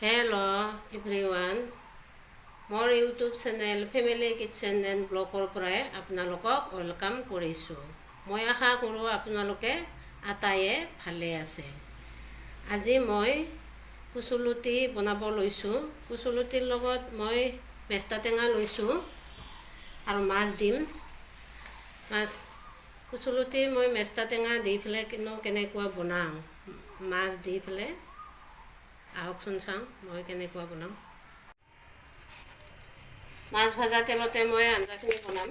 Hello' everyone, মোৰ YouTube channel family kitchen and ব্লগৰ পৰাই আপোনালোকক welcome কৰিছোঁ। মই আশা কৰোঁ আপোনালোকে আটাইয়ে ভালে আছে। আজি মই কচুলতি বনাব লৈছোঁ। কচুলতিৰ লগত মই মেষ্টা টেঙা লৈছোঁ আৰু মাছ দিম। মাছ কচুলতি মই মেষ্টা টেঙা দি পেলাই কিন্তু কেনেকুৱা বনাওঁ, মাছ দি পেলাই আহকচোন চাওঁ মই কেনেকুৱা বনাওঁ। মাছ ভাজা তেলতে মই আঞ্জাখিনি বনাম।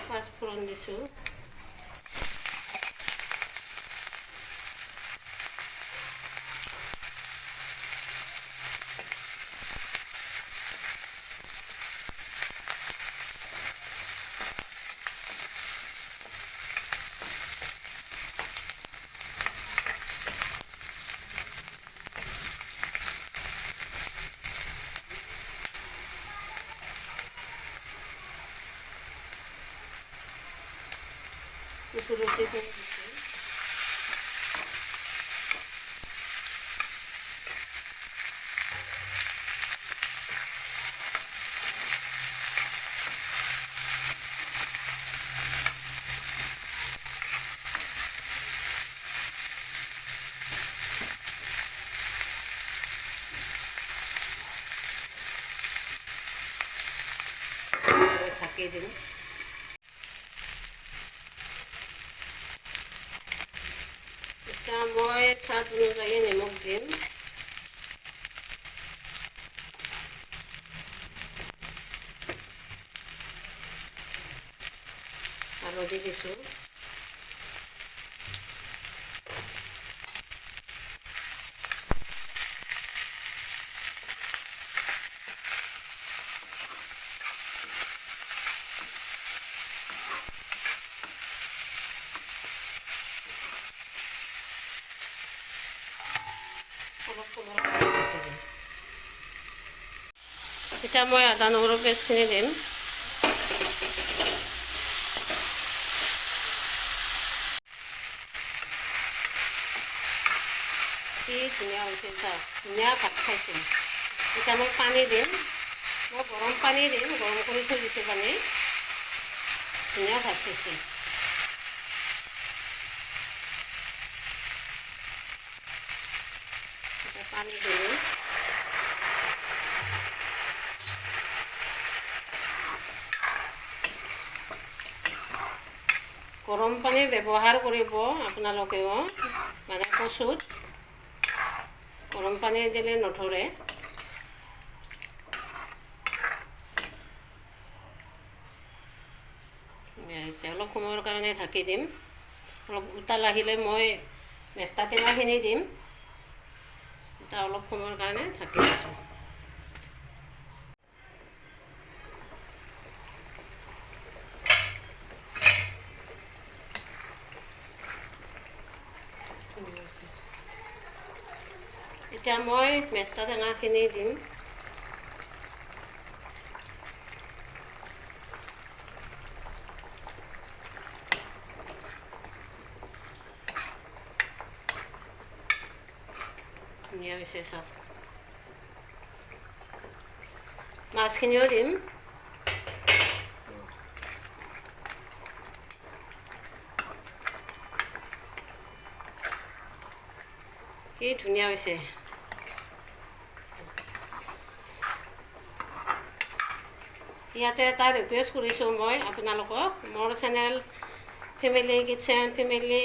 পাঁচফোৰণ দিছোঁ, কচুলতিখিনি দিছোঁ। ঢাকি দিম। এতিয়া মই স্বাদ অনুযায়ী নিমখ দিম। হালধি দিছোঁ। এতিয়া মই আদা নহৰু পেষ্টখিনি দিম। কি ধুনীয়া হৈছে চাওক, ধুনীয়া ভাত খাইছে। এতিয়া মই পানী দিম। মই গৰম পানী দিম, গৰম কৰি থৈ দিছোঁ পানী। ধুনীয়া ভাত খাইছে। এতিয়া পানী দিলোঁ। গৰম পানী ব্যৱহাৰ কৰিব আপোনালোকেও, মানে কচুত গৰম পানী দিলে নধৰে। অলপ সময়ৰ কাৰণে ঢাকি দিম। অলপ উতাল আহিলে মই মেষ্টা টেঙাখিনি দিম। এতিয়া অলপ সময়ৰ কাৰণে ঢাকি দিছোঁ। এতিয়া মই মেষ্টা টেঙাখিনি দিম। ধুনীয়া হৈছে চাওক। মাছখিনিও দিম। কি ধুনীয়া হৈছে। ইয়াতে এটা ৰিকুৱেষ্ট কৰিছোঁ মই আপোনালোকক, মোৰ channel family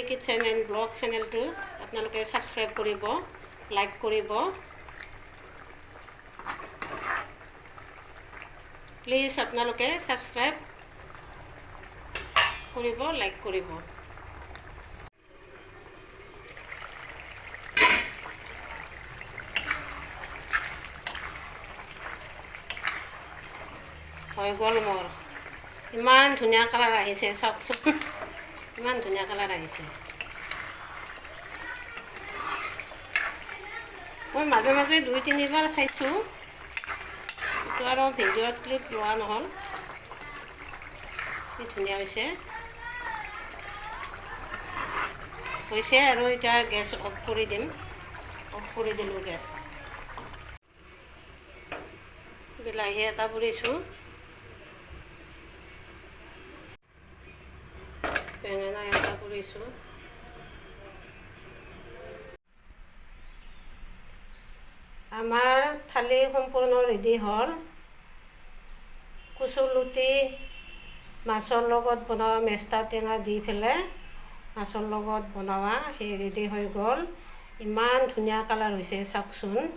kitchen and blog চেনেলটো আপোনালোকে ছাবস্ক্ৰাইব কৰিব, লাইক কৰিব। প্লিজ আপোনালোকে ছাবস্ক্ৰাইব কৰিব, লাইক কৰিব। হৈ গ'ল মোৰ। ইমান ধুনীয়া কালাৰ আহিছে চাওকচোন, ইমান ধুনীয়া কালাৰ আহিছে। মই মাজে মাজে 2-3 বাৰ চাইছোঁ, এইটো আৰু ভিডিঅ'ত ক্লিপ লোৱা নহ'ল। কি ধুনীয়া হৈছে। হৈছে আৰু এতিয়া গেছ অফ কৰি দিম। অফ কৰি দিলোঁ গেছ। বিলাহী এটা পুৰিছোঁ, বেঙেনা এটা পুৰিছোঁ। আমাৰ থালি সম্পূৰ্ণ ৰেডি হ'ল। কচুলতি মাছৰ লগত বনোৱা, মেষ্টা টেঙা দি পেলাই মাছৰ লগত বনোৱা সেই ৰেডি হৈ গ'ল। ইমান ধুনীয়া কালাৰ হৈছে, চাওকচোন।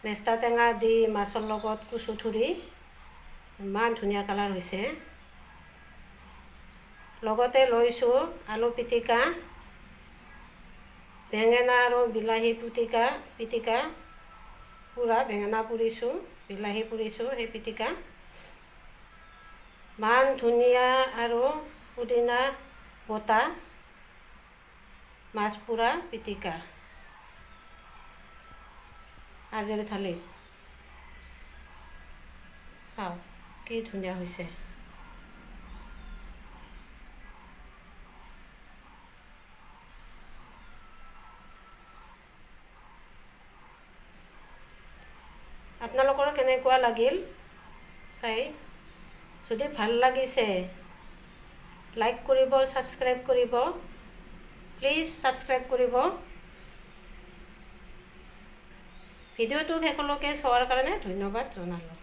মেষ্টা টেঙা দি মাছৰ লগত কচু থুৰি ইমান ধুনীয়া কালাৰ হৈছে। লগতে লৈছোঁ আলু পিটিকা, বেঙেনা আৰু বিলাহী পিটিকা, পুৰা বেঙেনা পুৰিছোঁ, বিলাহী পুৰিছোঁ, সেই পিটিকা। মান ধনিয়া আৰু পুদিনা বটা, মাছ পোৰা পিটিকা আজিৰ থালিত। চাওক কি ধুনীয়া হৈছে। আপোনালোকৰ কেনেকুৱা লাগিল চাই? যদি ভাল লাগিছে লাইক কৰিব, ছাবস্ক্ৰাইব কৰিব, প্লিজ ছাবস্ক্ৰাইব কৰিব। ভিডিঅ'টো শেষলৈকে চোৱাৰ কাৰণে ধন্যবাদ জনালোঁ।